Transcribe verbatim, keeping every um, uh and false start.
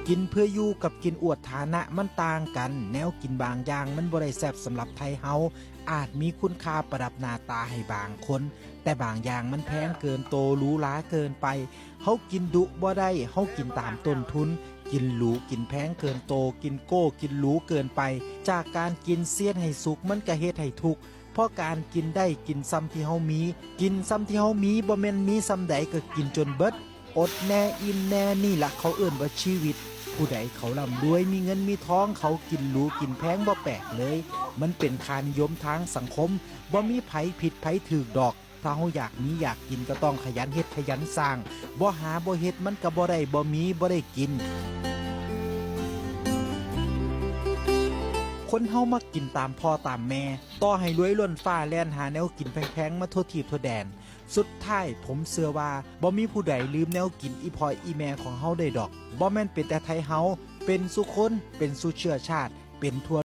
กินเพื่ออยู่กับกินอวดฐานะมันต่างกัน แนวกินบางอย่างมันบ่ได้แซ่บสำหรับไทเฮา อาจมีคุณค่าประดับหน้าตาให้บางคน แต่บางอย่างมันแพงเกินโต หรูหราเกินไป เฮากินดุบ่ได้ เฮากินตามต้นทุน กินหรูกินแพงเกินโต กินโก้กินหรูเกินไป จากการกินเสียดให้สุขมันก็เฮ็ดให้ทุกข์ เพราะการกินได้กินส่ำที่เฮามี กินส่ำที่เฮามี บ่แม่นมีส่ำใดก็กินจนเบิด อดแน่อิ่มแน่ นี่ละเขาเอิ้นว่าชีวิต ผู้ใดเขาร่ำรวยมีเงินมีทอง เขากินหรูกินแพงบ่แปลกเลย มันเป็นค่านิยมทางสังคม บ่มีไผผิดไผถูกดอก ถ้าเฮาอยากมีอยากกินก็ต้องขยันเฮ็ดขยันสร้าง บ่หาบ่เฮ็ดมันก็บ่ได้ บ่มีบ่ได้กิน คนเฮามักกินตามพ่อตามแม่ ต่อให้รวยล้นฟ้าแล่นหาแนวกินแพงๆมาทั่วทีปทั่วแดน สุดท้ายผมเชื่อว่าบ่มีผู้ใดลืมแนวกินอีพ่ออีแม่ของเฮาได้ดอก บ่แม่นเป็นแต่ไทเฮา เป็นซุคน เป็นซุเชื้อชาติ เป็นทั่ว